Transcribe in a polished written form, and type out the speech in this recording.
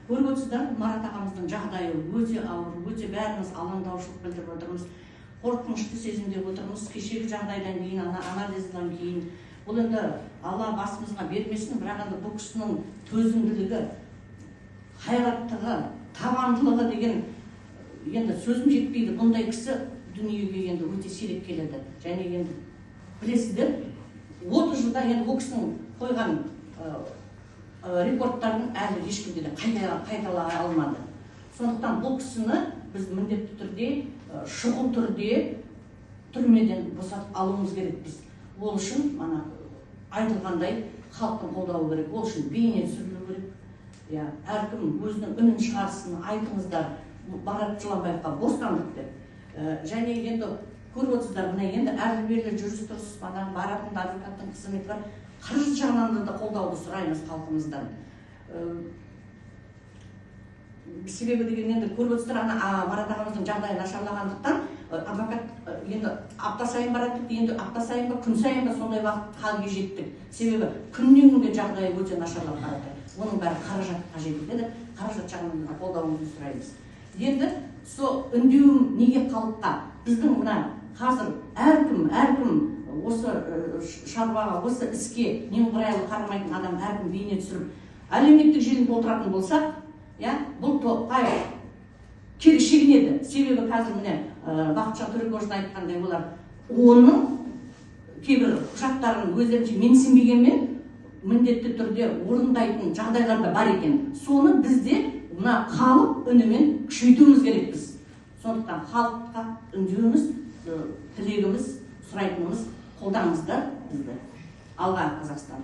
Көріп отырсыздар, Марат ағамыздың жағдайы өте ауыр, өте бәріміз алаңдаушылық білдіріп отырмыз, қорқынышты сезімде отырмыз. Кешегі жағдайдан кейін, ана анализден кейін, бұл енді Алла басымызға бермесін, бірақ енді бұл кісінің төзімділігі, қайраттығы, табандылығы деген енді сөзім жетпейді. Бұндай кісі дүниеге енді өте сирек келеді. Және енді білесіздер, 30 жылда енді ол кісінің қойған рекордтарын әлі ешкім де қайталай алмады. Сондықтан бұл кісіні біз міндетті түрде, шұғыл түрде түрмеден босатып алуымыз керекпіз. Ол үшін мана айтылғандай халықтың қолдауы керек, ол үшін бейне түсірілу керек. Иә, әркім өзінің үнін шығарсын, айтыңыздар Марат Жыланбаевқа бостандық деп. Және енді көріп отырсыздар, мына енді әрі-бері жүріс тұрыс, ана баратын адвокаттың қызметі бар, қаржы жағынан да қолдауды сұраймыз халқымыздан. Себебі деген енді көріп отырсыздар, ана, Марат ағамыздың жағдайы нашарлағандықтан, адвокат, енді апта сайын барады дейді, енді апта сайын ба, күн сайын ба, сондай уақыт халге жеттік. Себебі күннен күнге жағдайы өте нашарлап барады. Оның бәрі қаражат қажет етеді, қаражат жағынан да қолдауыңызды сұраймыз. Енді со үндеуім неге халыққа? Біздің мына қазір әркім осы шаруаға, осы іске немқұрайлы қарамайтын адам әркім бейне түсіріп әлеуметтік желіні толтыратын болсақ, иә, бұл Тоқаев кері шегінеді. Себебі қазір міне, Бақытжан Төреқожин айтқандай, олар оның кейбір құжаттарын өздерінше менсінбегенмен міндетті түрде орындайтын жағдайлар да бар екен. Соны бізде мына халық үнімен күшейтуіміз керекпіз. Сондықтан халыққа үндеуіміз, тілегіміз, сұрайтынымыз, қолдаңыздар бізді. Алға, Қазақстан!